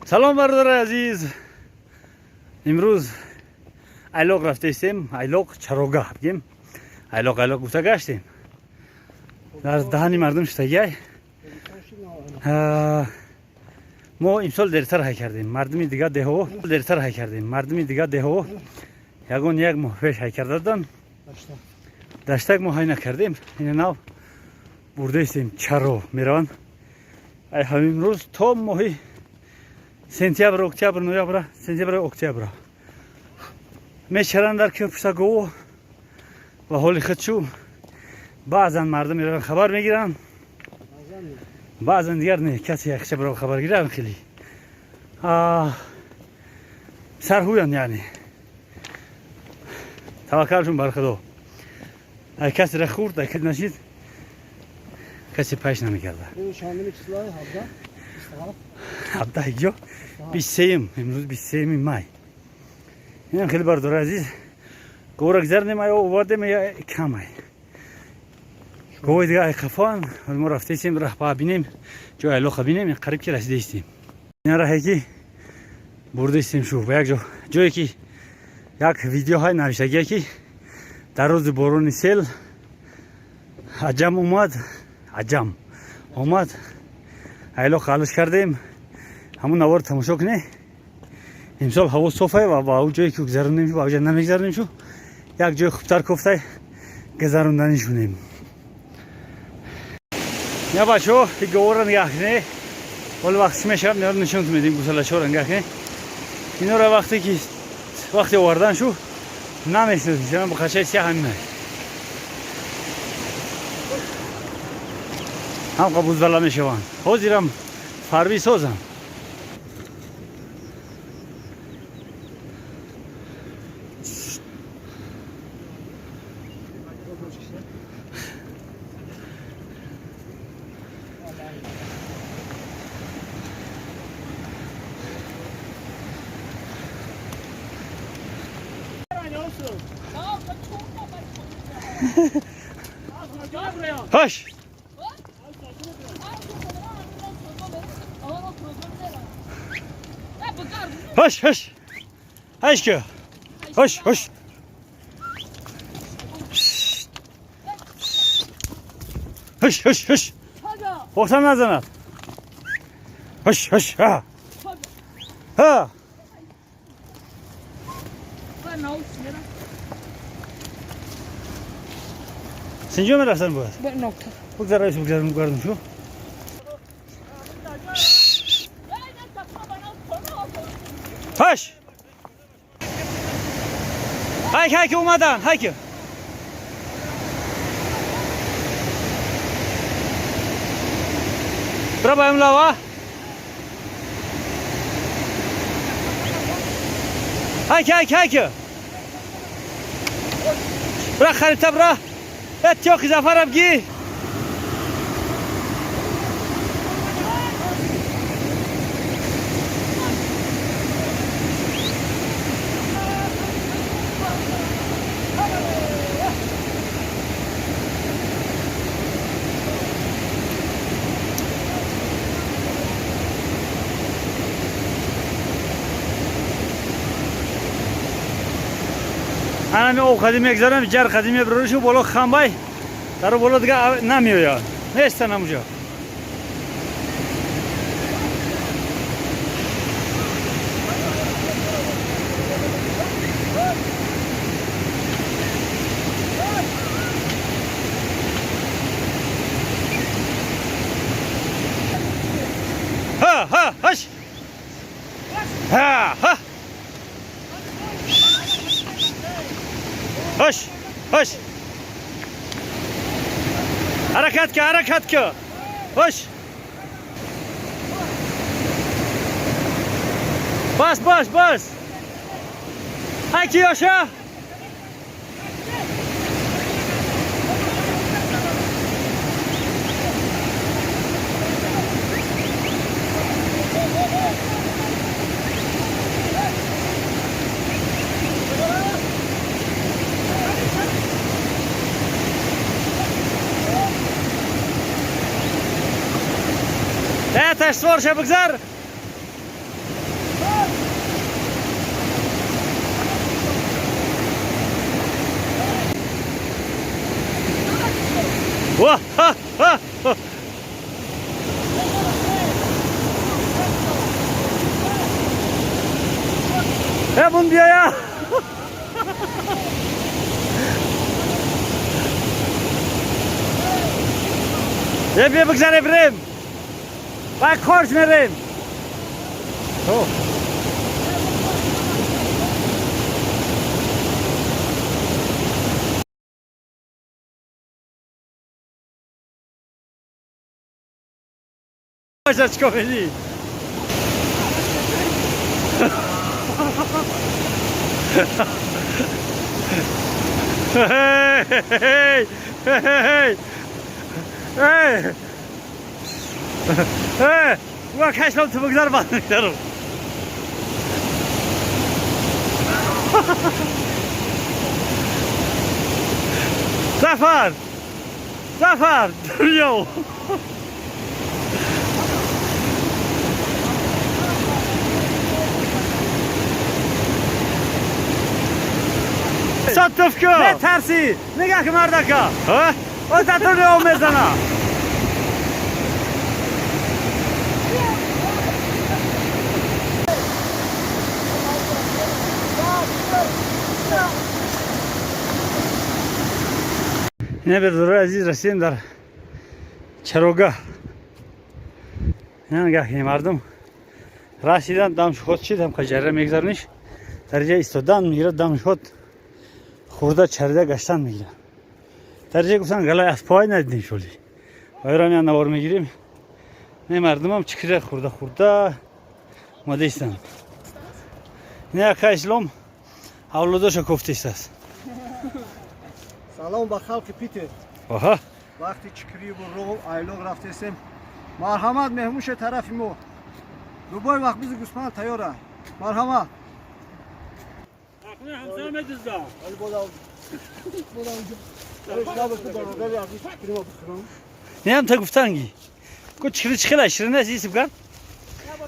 Салом, бародари азиз. Имрӯз айлоқ рафтаистем, айлоқ, чарогаҳ бигем. Айлоқ, айлоқ гуфта гаштем. Дар даҳани мардум шудагиай. Мо имсол дертар ҳай кардем. Мардуми дигар деҳо дертар ҳай кардем. Мардуми дигар деҳо ягон як моҳ пеш ҳай карда буданд. Даштак мо ҳай накардем. Ина нав бурдаистем, чаро мераванд. Ай ҳамин рӯз то моҳи сентябр, октябр, ноябр, сентябр, октябр мечаранд дар кӯпушта гово ва ҳоли худшу. Баъзан мардум мераванд, хабар мегиранд, баъзан дигар не, касе якча бирав хабар гиранд, хеле сарҳуянд, яъне таваккалшон бар Худо. Ай касера хурд, ай каси нашид, касе пайш намекарда. 17 ҷо 23-юм, имрӯз 23-ми май. Инам хеле, бардори азиз, говра гузарнем, ай овардем, я камай говои дига ай қафоан. Мо рафтаистем, раҳба бинем, ҷои айлоқа бинем. Қариб ки расидаистем. Ина раҳе ки бурдаистем шу ба як ҷо, ҷое ки як видеоҳай навиштагие, ки дар рӯзи борони сел аҷам омад, аҷам омад, айлоқ халиш кардем. Ҳамун навор тамошо кунед. Имсол ҳаво софай ва ба ӯ ҷое ки гузарондем, ба ҷа намегузаронем шу, як ҷои хубтар кофтай гузаронданӣ шунем. Я, бачаҳо, говора нигаҳ кунед. Ҳоли вақт чӣ мешавад, меёр нишон медиҳем. Гусалачҳоро нигаҳ кунед. Инора вақте ки вақте овардан шу намешиносем, бақачаи сия ҳамина ҳам қабуздала мешаванд. Ҳозирам фарбӣ созам. Хош. Хош, хош. Ҳаш ки. Хош, хош. Хош, хош, хош. Бохтан назанад. Хош, хош. Ҳа. Ҳа. Синҷо мерафтан бояд. Бигзар, бигзар, гардум шу. Хош. Ҳайки, ҳайки, омадан, ҳайки. Бира ба лава. Ҳайки, ҳайки, ҳайки. Бира харита, бира. Э, тёқи Зафаров ги. Анами об қадим мегзарам, ҷар қадим мебароришу боло хамбай, дару боло дига намеояд, нестан ҳамуҷо. Ҳа, ҳа, ҳаш, ҳа, ҳа, ҳаш, ҳаш, ҳаракат ка, ҳаракат ка, ҳаш, бас, бас, бас, ҳайки ёша. Ташсвор ша, бигзар. Э, бун биёя. Э, бия, бигзаре, бирем. Ба корч мерем. О. Чикор медӣ? Эй, эй, эй, эй, ва кашлам, ту бигзар, бад мегзарам. Зафар, Зафар, биё. Сатовка! Метарсӣ? Нигоҳ ки, мардака! О, татури об мезана. Ина, бародарои азиз, расидем дар чарога. Ина, нигоҳ ки, мардум расидан, дамшход шид, ҳам қаҷара мегзарониш. Дар ҷа истодан мегирад, дамшход хурда, чарида гаштан мегирад. Дар ҷа гуфтан, галай аспоай надидем шоли. Оёрам я навор мегирем. Не, мардумам чикира хурда хурда омада истанд. Ина, яка Ислом авлодоша кофтистааст. Салом ба халқи Питер. Оҳа. Вақти чикриву ров айлоқ рафтесем. Марҳамат, меҳмуше тарафи мо. Любой вақт бизи гӯсфанд тайёра. Марҳамат. Ҳамсара медуздам. Али бода. Бода. Бародари азиз, чикрима бихӯрам. Неам та гуфтанги. Ку чикри чихела ширин аст, исибгар?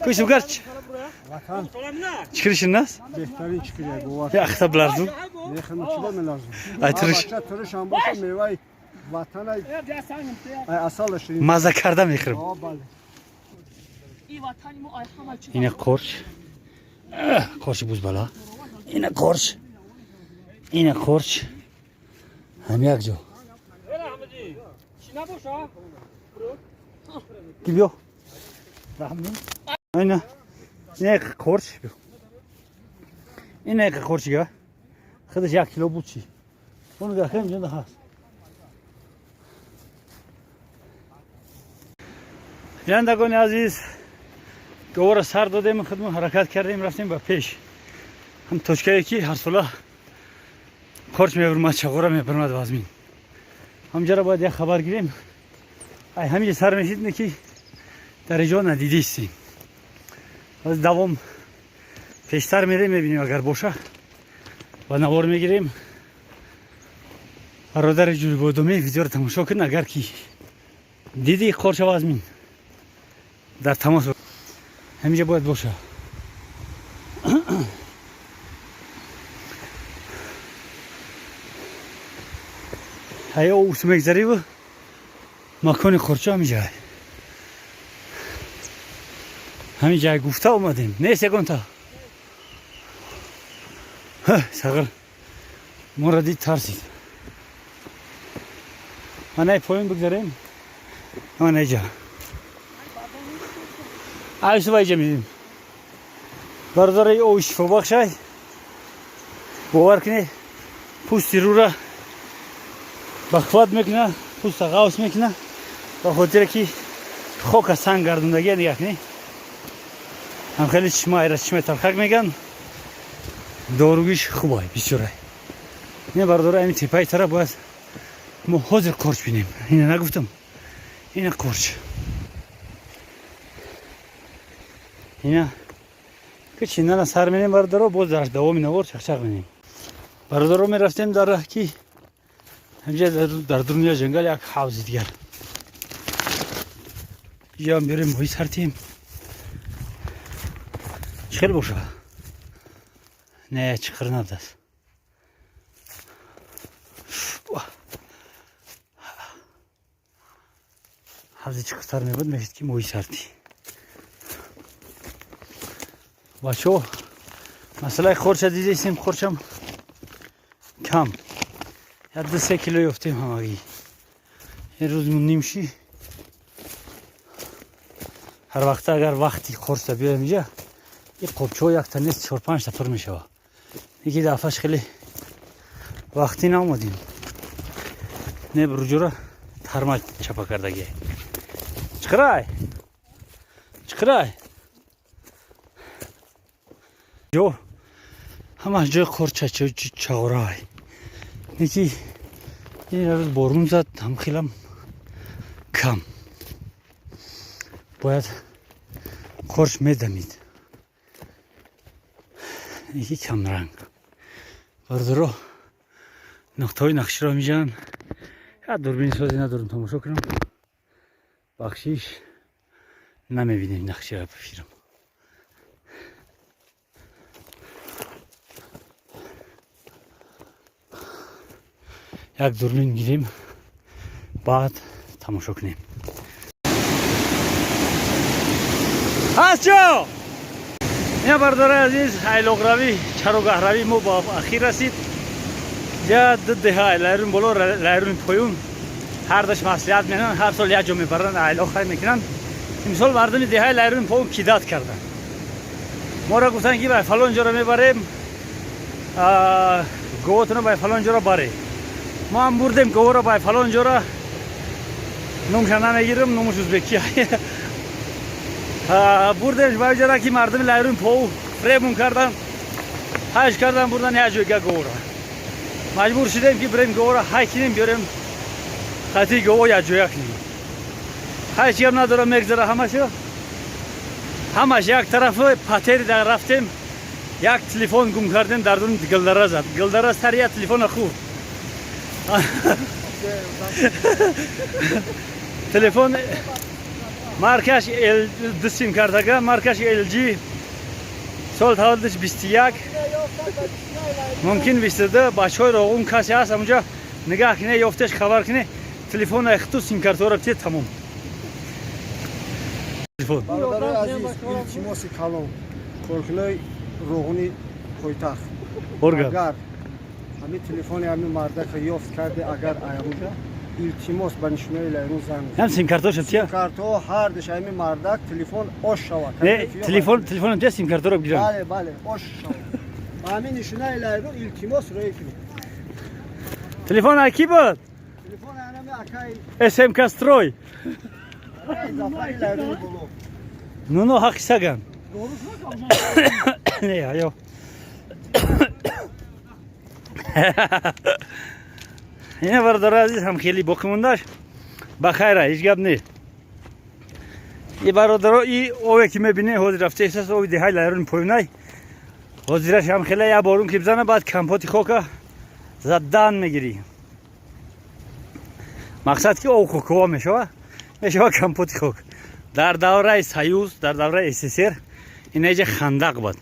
Ку исибгар Ватан чикри ширин аст? беҳтарин чикрия, бовар. Я ахта биларзу. Мехӯрам, чида меларзам. Ай туриш. Бача туриш ҳам боша, меваи ватан ай асала ширин. Маза карда мехӯрам. О, бале. Ина қорч. Қорчи бузбала. Ина қорч. Ина қорч. Ҳам як ҷо. Ки биё. Ина. Ина қорч. Биё. Ина қорчига. Худаш 1 кило буд чи. Он гахем ҷонда ҳаст. Бинандагони азиз, довара сар додем, худмон ҳаракат кардем, рафтем ба пеш. Ҳам точкае ки ҳарсола қорч мебурмад, чағора мебурмад вазмин. Ҳамҷара бояд як хабар гирем. Ай ҳамиҷа сар мешид, ки дар иҷо надидистем. Аз давом пештар мерем, мебинем, агар боша ва навор мегирем. Бародари ҷӯйбодомӣ, видеоро тамошо кун, агар ки диди қорча вазмин, дар тамос. Ҳамиҷа бояд боша. Ҳаё ус мегзариву макони қорча ҳамиҷа, ҳамин ҷай гуфта омадем, нест ягонта. Сағир моро дид, тарсид. Манай поён бигзарем, манаҷа айсува иҷа мидим. Бародари, ови шифобахшай, бовар кунед, пӯсти рӯра бахват мекуна, пӯста ғавс мекуна, ба хотире ки хока санг гардондагия. Нигоҳ кунед, ҳам хеле чишма, айра чишмаи талхак меган, доругиш хубай, бисёрай. Не, бародаро, ами тепаи тара бояд мо ҳозир қорч бинем. Ина нагуфтам, ина қорч, ина ки чинана сар менем. Бародаро, боз дар давоми навор чақчақ менем. Бародаро, мерафтем дар раҳ, ки ҳамҷа дар дуруни ҷангал як ҳавзи дигар. Иҷам берем, моҳи сартем чӣ хел боша. Не, чиқир набудааст. Ҳавзи чиқиртар мебуд, мешид ки моҳи сарти. Бачаҳо, Масъалаи қурча дидесем, қурчам кам, як 2-3 кило ёфтем ҳамагӣ. Ин рӯз нимши. Ҳар вақта агар вақти қурча биёем инҷа, ин қобчаҳо якта нест, чор панҷта пур мешава. Яки дафъаш хеле вақтӣ наомадем, не буруҷура тарма чапа кардагӣ. Чиқирай, чиқирай, ҷо ҳамаш ҷои қурча чағорай. Неки ин рӯз борун зад, ҳам хелам кам. Бояд қурч медамид, неки камранг. Бародаро, нуқтаҳои нақширо миҷананд. Я дурбини созе надорам, тамошо кунам, бахшиш, намебинем нақширо бифирам. Як дурбин гирем, баъд тамошо кунем. Ҳаст ҷо. Ина, бародари азиз, айлоқравӣ, чарогаҳравӣ мо ба ахир расид. Я ду деҳа, Лайрун боло, Лайрун поюн, ҳардаш маслиҳат менан, ҳар сол як ҷо мебаранд, айлоқ хай мекунанд. Имсол мардуми деҳаи Лайрун поюн кидать карданд моро, гуфтанд, ки ба фалон ҷоро мебарем, говотонро ба фалон ҷоро баре. Мо ҳам бурдем говора ба фалон ҷора, номша намегирам, номуш узбекия. Бурдем ба ҷора, ки мардуми Лайрун пов фребун кардан, ҳайш кардан, бурдан як ҷойга говора. Маҷбур шудем, ки бирем, говора ҳай кинем, биёрем, хати гово якҷоя кунем. Ҳайч гап надорам, мегзара ҳамашо, ҳамаш як тарафи патери дар рафтем. Як телефон гум кардем, дар дуни гилдара зад, гилдара сари як телефона хӯрд. Телефон маркаш ду сим картага, маркаш LG, сол таваллудаш 21, мумкин 22. Бачаҳои Роғун, касе ҳаст ҳамунҷа, нигаҳ кине, ёфтеш, хабар кине. Телефон айхту симкартаро битие, тамом, телефон. Бародарои азиз, илтимоси калон, коркунои Роғуни пойтахт. Орган. Агар ҳамин телефони ҳамин мардака ёфт карде, агар аямуҷа, илтимос, ба нишонаи Лайрун занг. Ҳам симкартаошо тия. Картҳо ҳардаш ҳамин мардак, телефон ош шавад. Не, телефон, телефоном тия, симкартаро бигирам. Бале, бале, ош шавад. Ба ҳамин нишонаи Лайрун илтимос роӣ кунед. Телефон ай ки буд? Телефон анами акай. СМК строй. Зафари Лайруни боло. Нуно ҳақи саган не аё. Ина, бародари азиз, ҳам хеле боқӣ мондаш ба хайра, ҳеҷ гап не. И бародаро, и ове ки мебинем, ҳозир рафта эҳсос, ови деҳаи Лайрони поюнай. Ҳозираш ҳам хеле, як борун ки бизана, баъд компоти хока задан мегирӣ. Мақсад ки ов хокова мешава, мешава компоти хок. Дар давраи Союз, дар давраи СССР ина иҷа хандақ буд,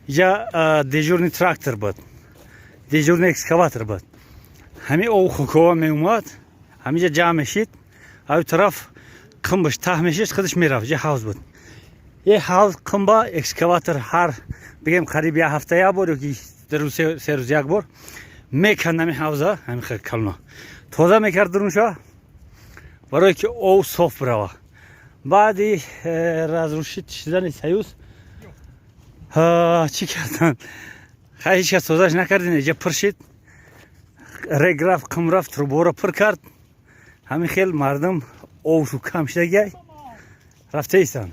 иҷа дежурный трактор буд, дежурный экскаватор буд. Ҳамин ов хокова меомад, ҳаминҷа ҷамъ мешид, аю тараф қимбаш таҳ мешид, худаш мерафт. Иҷа ҳавз буд. Е ҳавз қимба экскаватор ҳар, бигем, қариб як ҳафта як бор ёки рӯз 3 рӯз як бор меканд ҳамин ҳавза, ҳамин калона тоза мекард дурунша, барое ки ов соф бирава. Баъди разрушить шудани Союз чӣ кардан? Хай, ҳеҷ кас тозаш накардин, иҷа пур шид, рег рафт, қим рафт, труборо пур кард. Ҳамин хел мардум овшу кам шидагиай рафта истанд.